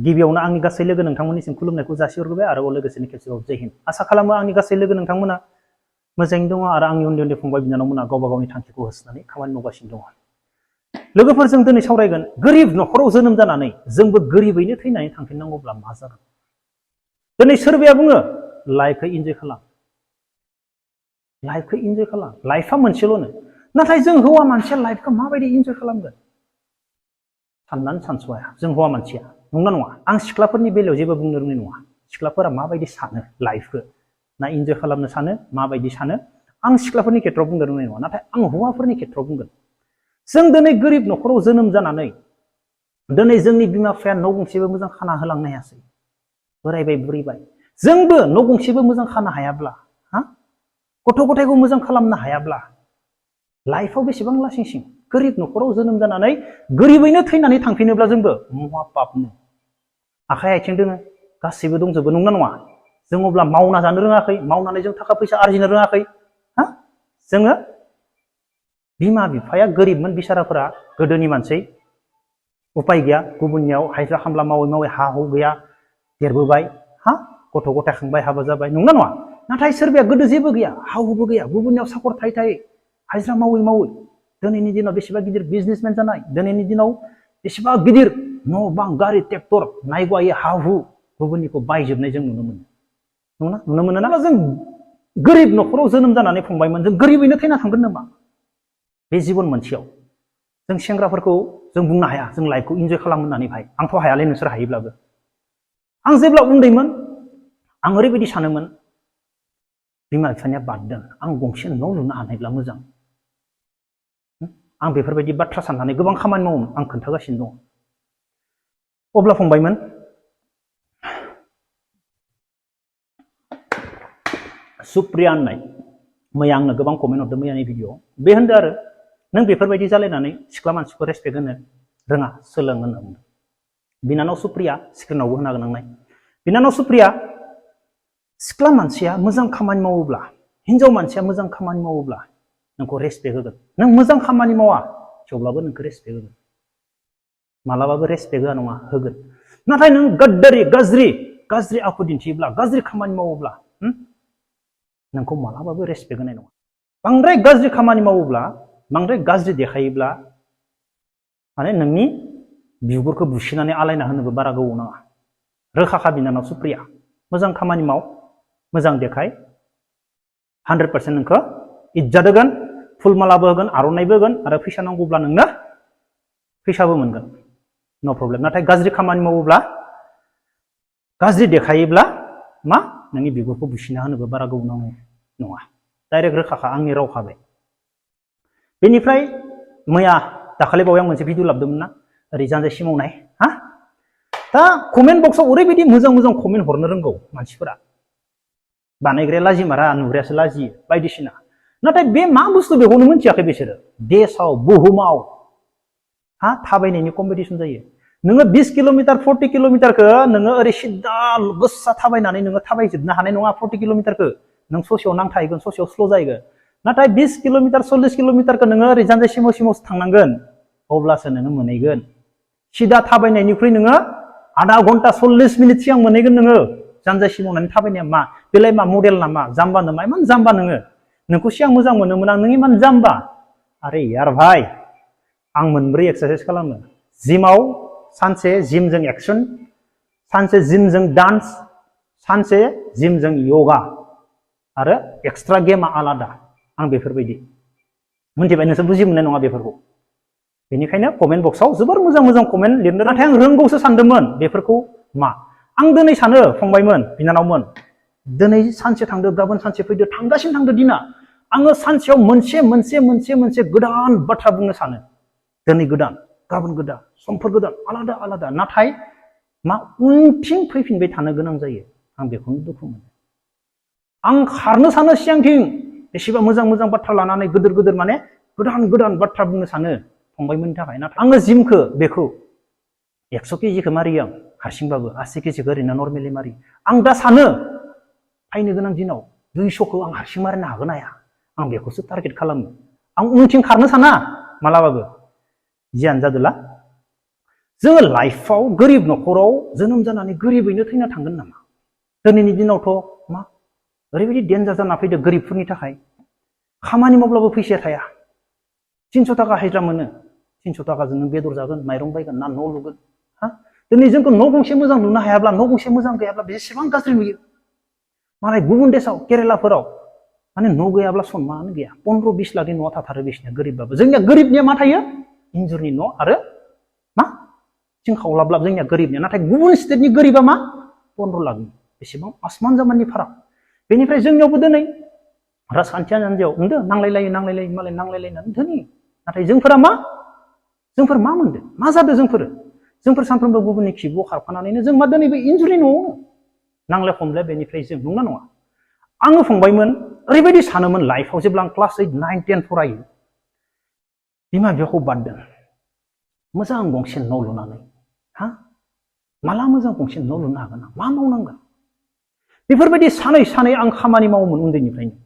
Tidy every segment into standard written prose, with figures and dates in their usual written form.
गिबियावनो आंनि गासै लोगो नोंथांमोननिसिम खुलुमनायखौ जासिहरबाय आरो लोगोसेनो खेबसेबाव जय हिन्द। आसा खालामो आंनि गासै लोगो नोंथांमोना मोजाङैनो दङ आरो आंनि उन्दै उन्दै फंबाय बिनानावमोना गावबा गावनि थांखिखौ होसोनानै खामानि मावगासिनो दङ। लोगोफोरजों दिनै सावरायगोन गोरिब न'खराव जोनोम जानानै जोंबो गोरिबैनो थैनानै थांफिननांगौब्ला मा जागोन। दिनै सोरबाया बुङो लाइफखौ इन्जय खालाम, लाइफखौ इन्जय खालाम, लाइफआ मोनसेल'नो। नाथाय जों हौवा मानसिया लाइफखौ माबायदि इन्जय खालामगोन साननानै सानस'हाया जों हौवा मानसिया, नंगौना नङा? आं सिख्लाफोरनि बेलायाव जेबो बुंनो रोंनाय नङा। सिख्लाफोरा माबायदि सानो लाइफखौ, ना इन्जय खालामनो सानो, माबायदि सानो, आं सिख्लाफोरनि खेथ्रआव बुंनो रोंनाय नङा। नाथाय आं हौवाफोरनि खेथ्रआव बुंगोन। जों दिनै गोरिब न'खराव जोनोम जानानै दिनै जोंनि बिमा बिफाया न' गंसेबो मोजां खाना होलांनो हायासै, बोरायबाय बुरैबाय। जोंबो न' गंसेबो मोजां खानो हायाब्ला, गथ' गथायखौ मोजां खालामनो हायाब्ला लाइफआव बेसेबां लासिंसिं। गोरिब न'खराव जोनोम जानानै गोरिबैनो थैनानै थांफिनोब्ला जोंबो महा पापनो। आखाइ आथिं दोङो, गासैबो दंजोबो, नंगौना नङा? जों अब्ला मावना जानो रोङाखै, मावनानै जों थाखा फैसा आरजिनो रोङाखै। जोङो बिमा बिफाया गोरिबमोन बिसाराफोरा, गोदोनि मानसि, उपाय गैया, गुबुननियाव हाजिरा खामला मावै मावै हा हु गैया, देरबोबाय, गथ' गथाय खांबाय, हाबा जाबाय, नंगौना नङा? नाथाय सोरबाया गोदो जेबो गैया, हा हुबो गैया, गुबुननियाव साखर थायै थायै हाजिरा मावै मावै दिनैनि दिनाव बेसेबा गिदिर बिजनेसमेन जानाय, दिनैनि दिनाव बेसेबा गिदिर न' बां गारि ट्रेक्टर नायग'हायै हा हु गुबुननिखौ बायजोबनाय जों नुनो मोनो, नंगौना? नुनो मोनो ना? जों गोरिब न'खराव जोनोम जानानै फंबायमोन, जों गोरिबैनो थैना थांगोन नामा बे जिबन मोनसेयाव? जों सेंग्राफोरखौ जों बुंनो हाया जों लाइफखौ इन्जय खालाम होननानै। भाइ आंथ' हायालै, नोंसोर हायोब्लाबो। आं जेब्ला उन्दैमोन आं ओरैबायदि सानोमोन बिमा बिफानिया बाददों, आं गंसे न' लुनो हानायब्ला मोजां। आं बेफोरबायदि बाथ्रा साननानै गोबां खामानि मावोमोन, आं खोन्थागासिनो दङ। अब्ला फंबायमोन, सुप्रिया होननाय मैया आंनो गोबां कमेन्ट हरदों मैयानि भिडिअ'आव। बे होनदो आरो नों बेफोरबायदि जालायनानै सिख्ला मानसिखौ रेसपेक्ट होनो रोङा, सोलों होनना बुंदों। बिनानाव सुप्रिया, स्क्रिनावबो होना गोनांनाय बिनानाव सुप्रिया, सिख्ला मानसिया मोजां खामानि मावोब्ला, हिनजाव मानसिया मोजां खामानि मावोब्ला नोंखौ रेसपेक्ट होगोन। नों मोजां खामानि मावा थेवब्लाबो नोंखौ रेसपेक्ट होगोन, मालाबाबो रेसपेक्ट होआ नङा, होगोन। नाथाय नों गाद्दारि, गाज्रि आखु दिन्थियोब्ला, गाज्रि खामानि मावोब्ला नोंखौ मालाबाबो रेसपेक्ट होनाय नङा। बांद्राय गाज्रि खामानि मावोब्ला, बांद्राय गाज्रि देखायोब्ला माने नोंनि बिगुरखौ बुसिनानै आलायना होनोबो बारा गोबाव नाङा। रोखाखा बिनानाव सुप्रिया, मोजां खामानि माव, मोजां देखाय, 100% नोंखौ इज्जत होगोन, फुलमालाबो होगोन, आर'नाइबो होगोन, आरो फैसा नांगौब्ला नोंनो फैसाबो मोनगोन, नो प्रब्लेम। नाथाय गाज्रि खामानि मावोब्ला, गाज्रि देखायोब्ला नोंनि बिगुरखौ बुसिना होनोबो बारा गोबाव नांनाय नङा। डाइरेक्ट रोखाखा, आंनि राव खाबाय। बेनिफ्राय मैया दाखालि बावै आं मोनसे भिडिअ लाबोदोंमोन ना, ओरै जानजाय मावनाय। दा कमेन्ट बक्सआव ओरैबायदि मोजां मोजां कमेन्ट हरनो रोंगौ मानसिफोरा, बानायग्राया लाजिमारा, नुग्रायासो लाजियो, बायदिसिना। नाथाय बे मा बुस्थु बेखौनो मिथियाखै बिसोरो। देशआव, बुहुमाव थाबायनायनि कम्पिटिसन जायो। नोङो 20 किल'मिटार 40 किल'मिटारखौ नोङो ओरै सिद्दा गोसा थाबायनानै नोङो थाबायजोबनो हानाय नङा। 40 किल'मिटारखौ नों ससेयाव नांथाहैगोन, ससेयाव स्ल' जाहैगोन। नाथाय 20 किल'मिटार 40 किल'मिटारखौ नोङो ओरै जानजाय सिमावसो थांनांगोन, अब्लासो नोङो मोनहैगोन। सिदा थाबायनायनिख्रुइ नोङो आधा घन्टा 40 मिनिट सिगां मोनहैगोन नोङो। जानजाय सिमावनानै थाबायनाया मा बेलाय, मा मडेल नामा, जाम्बा नामा, इमान जाम्बा नोङो। नोंखौ सिगां मोजां मोनोमोन आं, नों इमान जाम्बा। आरे यार भाइ, आं मोनब्रै एक्सारसाइज खालामो। जिमाव सानसे जिमजों एक्सन, सानसे जिमजों डान्स, सानसे जिमजों योगा, आरो एक्सट्रा गेमा आलादा। आं बेफोरबायदि मिथिबाय, नोंसोर बुजि मोननाय नङा बेफोरखौ। बेनिखायनो कमेन्ट बक्सआव जोबोर मोजां मोजां कमेन्ट लिरनो, नाथाय आं रोंगौसो सानदोंमोन बेफोरखौ मा। आं दिनै सानो फंबायमोन, बिनानावमोन, दिनै सानसे थांदो, गाबोन सानसे फैदो, थांगासिनो थांदो दिना। आङो सानसेयाव मोनसे गोदान बाथ्रा बुंनो सानो। दिनै गोदान, गाबोन गोदान, समफोर गोदान, आलादा आलादा। नाथाय उनथिं फैफिनबाय थानो गोनां जायो। आं बेखौनो दुखु मोनो। आं खारनो सानो सिगांथिं, बेसेबा मोजां मोजां बाथ्रा लानानै गोदोर माने गोदान बाथ्रा बुंनो सानो फंबायमोननि थाखाय। नाथाय आङो जिमखौ बेखौ 100 केजिखौ मारियो आं हारसिंबाबो, 80 केजिखौ ओरैनो नर्मेलि मारियो। आं दा सानो फैनो गोनां दिनाव 200खौ आं हारसिं मारिनो हागोन हाया, आं बेखौसो टारगेट खालामो। आं उनथिं खारनो साना मालाबाबो। जियानो जादोला, जोङो लाइफआव गोरिब न'खराव जोनोम जानानै गोरिबैनो थैना थांगोन नामा? दिनैनि दिनावथ' मा ओरैबायदि डेन्जार जाना फैदो गोरिबफोरनि थाखाय खामानि मावब्लाबो फैसाया थाया 300 थाखा हाजिरा मोनो 300 थाखाजों नों बेदर जागोन माइरं बायगोन ना न' लुगोन हा दिनै जोंखौ न' गंसे मोजां लुनो हायाब्ला न' गंसे मोजां गैयाब्ला बेसेबां गाज्रि नुयो मालाय गुबुन देशाव केरेलाफोराव माने न' गैयाब्ला सनमानानो गैया 15-20 लाखनि न'आ थाथारो बिसोरनिया गोरिबबाबो जोंनिया गोरिबनिया मा थायो इन्जुरनि न' आरो मा थिं खावलाब्ला जोंनिया गोरिबनिया नाथाय गुबुन स्टेटनि गोरिबा मा 15 लाखनि बेसेबां आसमान जामाननि फाराग बेनिफ्राय जोंनियावबो दिनै राजखान्थिया जान्जियाव नुदों नांलायलायो मालाय नांलायलायनानै धोनि नाथाय जोंफोर मा मोनदों मा जादों जोंफोर सानफ्रोमबो गुबुननि खिबुआव खारफानानैनो जों मा दिनै बे इन्जुरनि न'आवनो नांलाय खमलाय बेनिफ्राय जों नंना नङा आङो फंबायमोन ओरैबायदि सानोमोन लाइफआव जेब्ला आं क्लास 8, 9, 10 फरायो बिमा बिफाखौ बाददों मोजां गंसे न' लुनानै हा माला मोजां गंसे न' लुनो हागोन आं मा मावनांगोन बेफोरबायदि सानै आं खामानि मावोमोन उन्दैनिफ्रायनो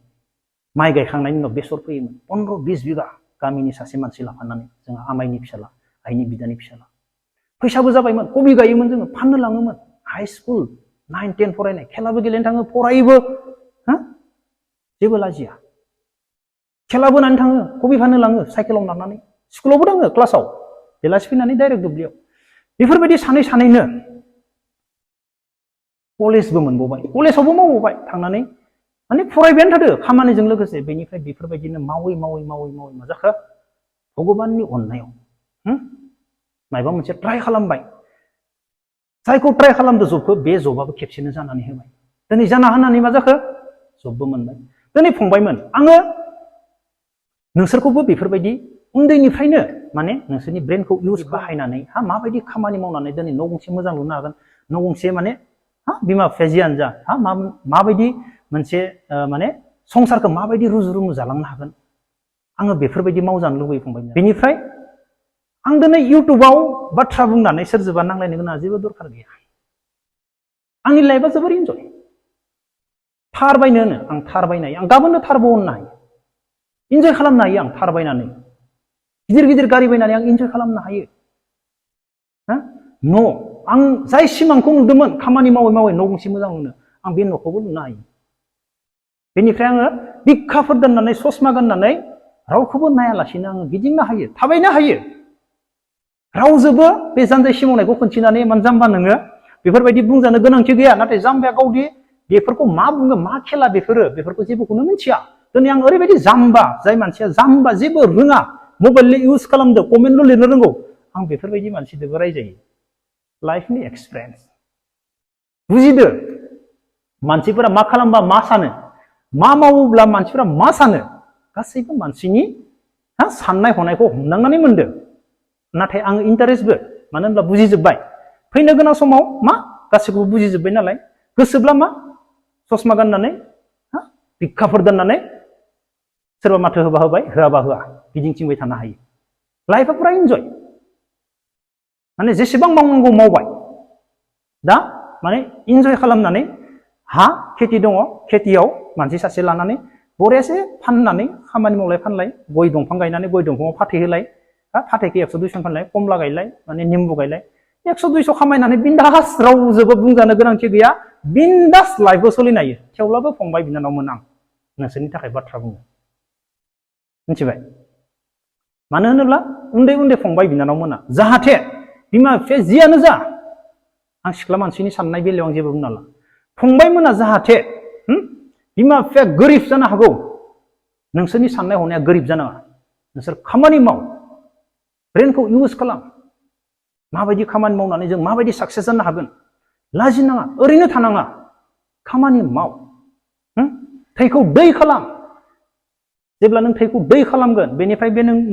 माइ गायखांनायनि उनाव बेसर फैयोमोन 15-20 बिगा गामिनि सासे मानसि लाफानानै जोंहा आमाइनि फिसाला आइनि बिदानि फिसाला फैसाबो जाबायमोन कबि गायोमोन जोङो फाननो लाङोमोन हाइ स्कुल 9, 10 फरायनाय खेलाबो गेलेनो थाङो फरायोबो हा जेबो लाजिया खेला बोनानै थाङो कबि फाननो लाङो साइकेलाव नारनानै स्कुलावबो थाङो क्लासाव बेलासि फैनानै डाइरेक्ट दुब्लियाव बेफोरबायदि सानैनो कलेजबो मोनबावबाय कलेजावबो मावबावबाय थांनानै माने फरायबायानो थादो खामानिजों लोगोसे बेनिफ्राय बेफोरबायदिनो मावै मा जाखो भगबाननि अननायाव मायबा मोनसे ट्राइ खालामबाय जायखौ ट्राइ खालामदो जबखौ बे जबाबो खेबसेनो जानानै होबाय दिनै जाना होनानै मा जाखो जबबो मोनबाय दिनै फंबायमोन आङो नोंसोरखौबो बेफोरबायदि उन्दैनिफ्रायनो माने नोंसोरनि ब्रेनखौ इउज बाहायनानै माबायदि खामानि मावनानै दिनै न' गंसे मोजां लुनो हागोन न' गंसे माने बिमा बिफाया जियानो जा माबायदि मोनसे माने संसारखौ माबायदि रुजु जालांनो हागोन आङो बेफोरबायदि मावजानो लुबैयो फंबाय बेनिफ्राय आं दिनै इउटुबाव बाथ्रा बुंनानै सोरजोंबा नांलायनो गोनां जेबो दरखार गैया आंनि लाइफआ जोबोर इन्जय थार बायनो आं थार बायनो हायो आं गाबोननो थारबो अननो हायो इन्जय खालामनो हायो आं थार बायनानै गिदिर गारि बायनानै आं इन्जय खालामनो हायो न' आं जाय सिमांखौ नुदोंमोन खामानि मावै न' गंसे मोजां नुनो आं बे न'खौबो लुनो हायो बेनिफ्राय आङो बिखाफोर दोननानै ससमा गाननानै रावखौबो नायालासिनो आङो गिदिंनो हायो थाबायनो हायो रावजोंबो बे जानजाय सिमावनायखौ खिन्थिनानै इमान जाम्बा नोङो बेफोरबायदि बुंजानो गोनांथि गैया नाथाय जाम्बाया गावदि बेफोरखौ मा बुङो मा खेला बेफोरखौ जेबोखौनो मिथिया दिनै आं ओरैबायदि जाम्बा जाय मानसिया जाम्बा जेबो रोङा मबाइलनि इउज खालामदो कमेन्टल' लिरनो रोंगौ आं बेफोरबायदि मानसिजोंबो रायजायो लाइफनि एक्सपिरियेन्स बुजिदो मानसिफोरा मा खालामबा मा सानो मा मावोब्ला मानसिफोरा मा सानो गासैबो मानसिनि साननाय हनायखौ हमदांनानै मोनदों नाथाय आं इन्टारेस्टबो मानो होनब्ला बुजिजोब्बाय फैनो गोनां समाव मा गासैखौबो बुजिजोब्बाय नालाय गोसोब्ला मा ससमा गाननानै बिखाफोर दोननानै सोरबा माथो होबा होबाय होआबा होआ गिदिंथिंबाय थानो हायो लाइफआ पुरा इन्जय माने जेसेबां मावनांगौ मावबाय दा माने इन्जय खालामनानै खेथि दङ खेथियाव मानसि सासे लानानै बरियासे फाननानै खामानि मावलाय फानलाय गय दंफां गायनानै गय दंफाङाव फाथै होलाय फाथैखौ 100-200 फानलाय कमला गायलाय माने निम्बु गायलाय 100-200 खामायनानै बिन्दास रावजोंबो बुंजानो गोनांथि गैया बिन्दास लाइफबो सोलिनो हायो थेवब्लाबो फंबाय बिनानावमोन आं नोंसोरनि थाखाय बाथ्रा बुङो मिथिबाय मानो होनोब्ला उन्दै फंबाय बिनानावमोना जाहाथे बिमा बिफाया जियानो जा आं सिख्ला मानसिनि साननाय बेलायाव आं जेबो बुंनो हाला फंबायमोना जाहाथे बिमा बिफाया गोरिब जानो हागौ नोंसोरनि साननाय हनाया गोरिब जानाङा नोंसोर खामानि माव ब्रेनखौ इउज खालाम माबायदि खामानि मावनानै जों माबायदि साक्सेस जानो हागोन लाजिनाङा ओरैनो थानाङा खामानि माव थैखौ दै खालाम जेब्ला नों थैखौ दै खालामगोन बेनिफ्राय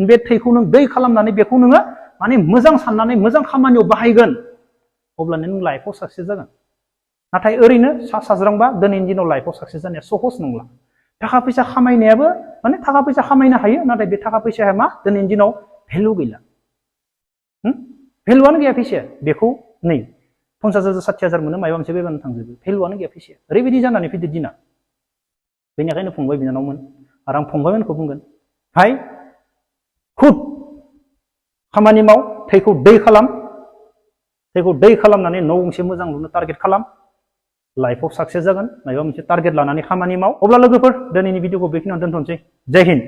बे थैखौ नों दै खालामनानै बेखौ नोङो माने मोजां साननानै मोजां खामानियाव बाहायगोन अब्लानो नों लाइफआव साक्सेस जागोन नाथाय ओरैनो सा साज्रांबा दिनैनि दिनाव लाइफआव साक्सेस जानाया सहस नंला थाखा फैसा खामायनायाबो माने थाखा फैसा खामायनो हायो नाथाय बे थाखा फैसाया मा दिनैनि दिनाव भेलु गैला भेलुआनो गैया फैसाया बेखौ नै 50,000 60,000 मोनो माबा मोनसे बेबानो थांजोबो भेलुआनो गैया फैसाया ओरैबायदि जानानै फैदो दिना बेनिखायनो फंबाय बिनानावमोन आरो आं फंबायमोनखौ बुंगोन भाइ खुद खामानि माव थैखौ दै खालाम थैखौ दै खालामनानै न' गंसे मोजां लुनो टारगेट खालाम लाइफआव साक्सेस जागोन माबा मोनसे टारगेट लानानै खामानि माव अब्ला लोगोफोर दिनैनि भिडिअखौ बेखिनियावनो दोनथ'नोसै जय हिन्द